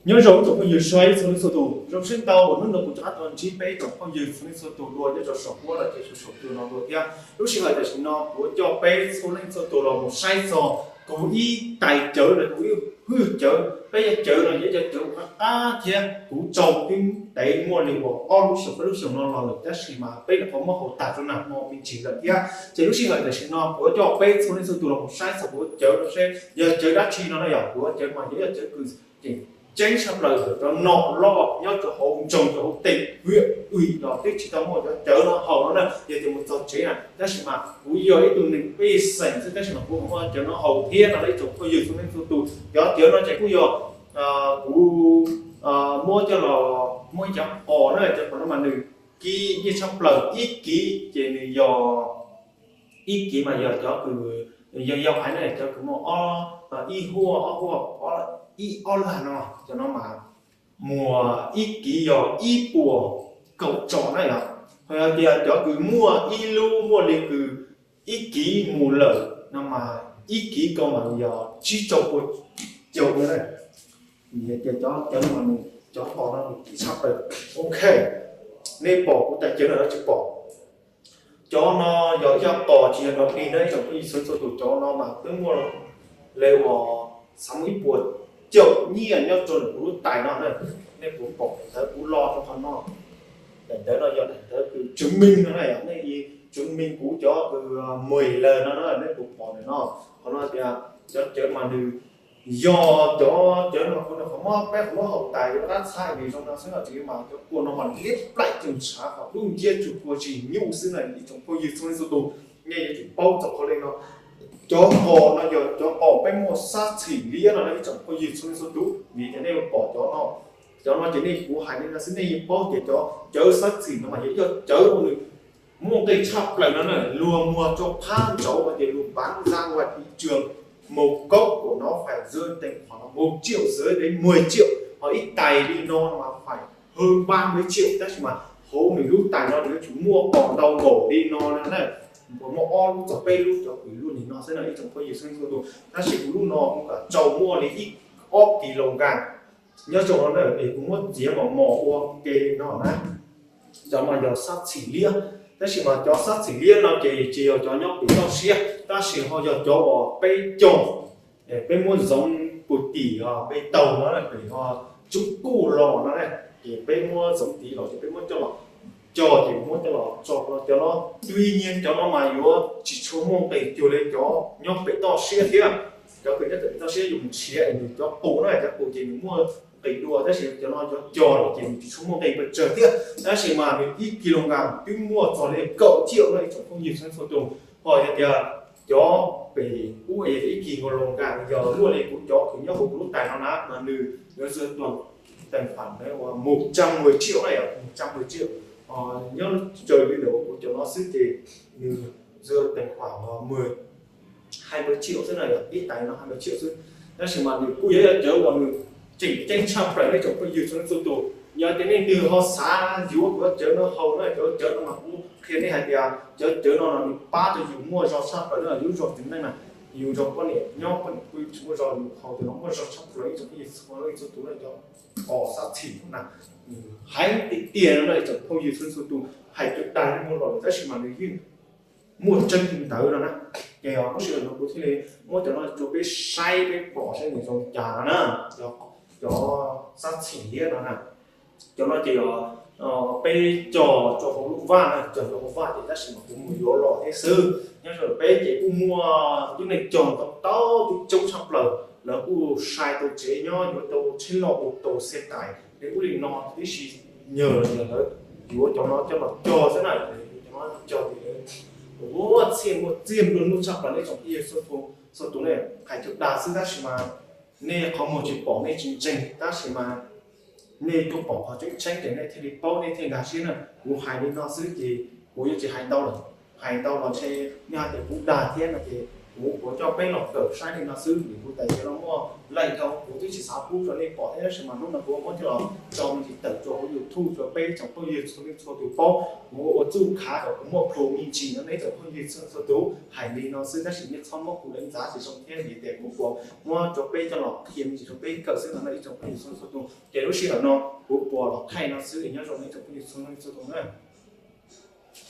Nyob zoo ib tsoom phooj ywg sawv daws txhua leej txhua tus, zoo siab ntau uas hnub no kuv rov qab tau ntsib peb tsoom phooj ywg txhua leej txhua tus dua nyob rau saum huab los sis saum YouTube no dua thiab. Lub sij hawm tam sim no kuv coj peb txhua leej txhua tus los mus saib txog kuv ib tais cawv los kuv ib hwj cawv. Peb cov cawv no yog cov cawv qab qab thiab kuv tsau twb tev muaj li uas ob lub xyoos peb lub xyoos no los lawm tab sis mas peb nyuam qhuav muab haus tas rau nag hmo me ntsis lawm thiab. Ces lub sij hawm tam sim no kuv coj peb txhua leej txhua tus los mus saib txog kuv cawv no seb yog cawv dab tsi no na. Yog kuv cawv mas yog cawv kws tseem ceeb tshaj plaws rau nom loj nyob rau hauv nroog rau hauv tej hwj hwm los twb tsis tau muaj cov cawv no haus no na. Yog tias mus txog tsev na, tab sis mas kuv yog ib tug neeg pej xeem xwb tab sis mas kuv muab cawv no haus thiab no ib tsoom phooj ywg txhua leej txhua tus. Cov cawv no ces kuj yog kuv muab coj los muab cov qos na, cov qos no mas nws kiv nyiaj tshaj plaws. Ib kiv ces nws yog, ib kiv mas yog cov kws yog yau haiv na, cov kws muaj ob, ib huaj ob huaj, ib ob lag no, cov no mas muag ib kiv yog ib puas kaum tsom na yom. Ho yog tias cov kws muaj ib lub muaj li kws ib kiv mus lawm no mas ib kiv ko mas yog tsib rau puas caum na. Ces cov, cov no mas nws, cov qos no nws kiv tshaj plaws. Ok, nej pom kuv tais cawv no los tsis pom? Cov no yog ib co qos tsis yog nrov plig na ib tsoom phooj ywg txhua leej txhua tus. Cov no mas twb muaj li uas xav muaj ib puas caum nyiaj nyob rau ntawm kuv lub tais no na. Nej puas pom daim ntawv kuv lo rau qhov no? Daim ntawv no yog daim ntawv kws chứng minh no na, yog nej chứng minh kuv cov kws mười lần no na, nej puas pom ntawm no? Qhov no tias cov cawv mas nws yog cov cawv no mas kuv nyuam qhuab muab, peb qhuav muab haus tas yuav rov qab txhais nws zoo no xwb no, tsis li mas cov kua no mas liab plaim tug ntshav qhov dub nciab tsuas kua zis nyuj xwb na ib tsoom phooj ywg txhua leej txhua tus. Nej yuav tsum paub txog qhov li no. Cov qos no yog cov qos peb muaj xab txhim liab no na ib tsoom phooj ywg txhua leej txhua tus. Vim tias nej yuav pom cov no, cov no ces nej, kuv hais li no xwb nej yeej paub tias cov cawv xab txhim no mas yog ib co cawv uas nws muaj nqis tshaj plaws no na. Luag muag rau phab ntsauv hais tias luag bán ra ngoài thị trường một cốc của nó phải rơi tầm khoảng một triệu rưỡi đến mười triệu, ho ib tais li no mas phải hơn ba mươi triệu, tab sis mas hauv nws lub tais no nws yuav tsum muaj qos ntau npaum li no na. Kuv muaj ob lub txog peb lub cov kws luaj li no xwb no ib tsoom phooj ywg txhua leej txhua tus, tab sis kuv lub no kuv kam tsau muaj li ib ob kis lus nkas. Nyob zoo no na, es kuv muab txiav mos mos ua ke li no na. Cov mas yog xab txhim liab, tab sis mas cov xab txhim liab no ces tsis yog cov nyob pem toj siab, tab sis ho yog cov uas peb cog, peb muab zoov pus tim pem taug no, pem ho tsub kuj los no na, ces peb muab zoov tid los ces peb muab coj los cog ces muab coj los tso rau cov no. Tuy nhiên cov no mas yuav tsis tshua muaj nqis cuag li cov nyob pem toj siab thiab. Cov kws nyob pem toj siab yus mus nrhiav es nws cov qus na, cov qus ces nws muaj nqis dua, tab sis cov no cov cog los ces nws tsis tshua muaj nqis pes tsawg thiab, tab sis mas nws ib kis lus nkas twb muaj txog li kaum triệu no ib tsoom phooj ywg txhua leej txhua tus. Ho yog tias cov pem ub es ib kis lus nkas yog luaj li kuv cov kws nyob hauv kuv lub tais no na mas nws yuav rơi tầm khoảng một trăm mười triệu na, một trăm mười triệu. Nyob raws li ntawm kuv cov no xwb ces nws rơi tầm khoảng hai mươi triệu xwb na, ib tais no hai mươi triệu xwb. Tab sis mas nws kuj yog ib co cawv uas nws tseem ceeb tshaj plaws nej tsoom phooj ywg txhua leej txhua tus. Yog tias nej nws ho xav yuav cov cawv no haus na, cov cawv no mas kuv qhia nej hais tias cov cawv no nws pab rau yus muaj zog tshaj plaws na, lub zog tsev neeg na. Yus zoo poj niam nyob poj niam kuj tsis muaj zog, yus haus cov no muaj zog tshaj plaws ib tsoom phooj ywg txhua leej txhua tus na. Cov qos xab txhim na, heev tiag tiag no na ib tsoom phooj ywg txhua leej txhua tus. Hais cov dag muaj los lawm tab sis mas nws yeej muaj tseeb li ntawd no na. Ces lub sij hawm no kuv thiaj li muab cov no rau peb saib peb pom saib nws zoo cas no na. Cov xab txhim liab no na, cov no ces peb cog rau hauv lub vaj na, cog rau hauv vaj ces tab sis mas kuv mus yuav los thiab xwb. Nyob rau peb ces kuj muaj tib neeg cog tau tau tib coob tshaj plaws, lawv kuj sai tau tsev nyob, yuav tau tsheb loj ua tau xe tải li ub li no tib si, yog los yog lawv yuav cov no coj los cog xwb na. Cov no cog ces lawv ua txhiaj muaj txiaj nplua nuj tshaj plaws nej tsoom phooj ywg txhua tus ne. Hais cov dag xwb tab sis mas nej qhov muag tsis pom nej tsis ntseeg tab sis mas nej tuaj pom qhov tseeb tseeb ces nej thiaj li paub nej thiaj nkag siab na. Kuv hais li no xwb ces kuv yuav tsis hais ntau lawm, hais ntau los ntshe nej hais tias kuv dag thiab no ces Kuv puas coj peb los kawm saib li no xwb, vim kuv tais ces los muaj lawm dhau kuv twb tsis xav pub rau nej pom thiab, tab sis mas hnub no kuv muab coj los tso me ntsis tawm rau hauv YouTube rau peb tsoom phooj ywg txhua leej txhua tus paub. Kuv ua txuj khav kom kuv muaj plhus me ntsis no, nej tsoom phooj ywg txhua leej txhua tus hais li no xwb, tab sis nej txhob muab kuv lawv ntxav tsis zoo thiab, vim tias kuv puas muab rau peb coj los qhia me ntsis rau peb kawm xwb no na ib tsoom phooj ywg txhua leej txhua tus. Ces lub sij hawm no kuv puas los thaij no xwb, nyob zoo nej tsoom phooj ywg txhua leej txhua tus na.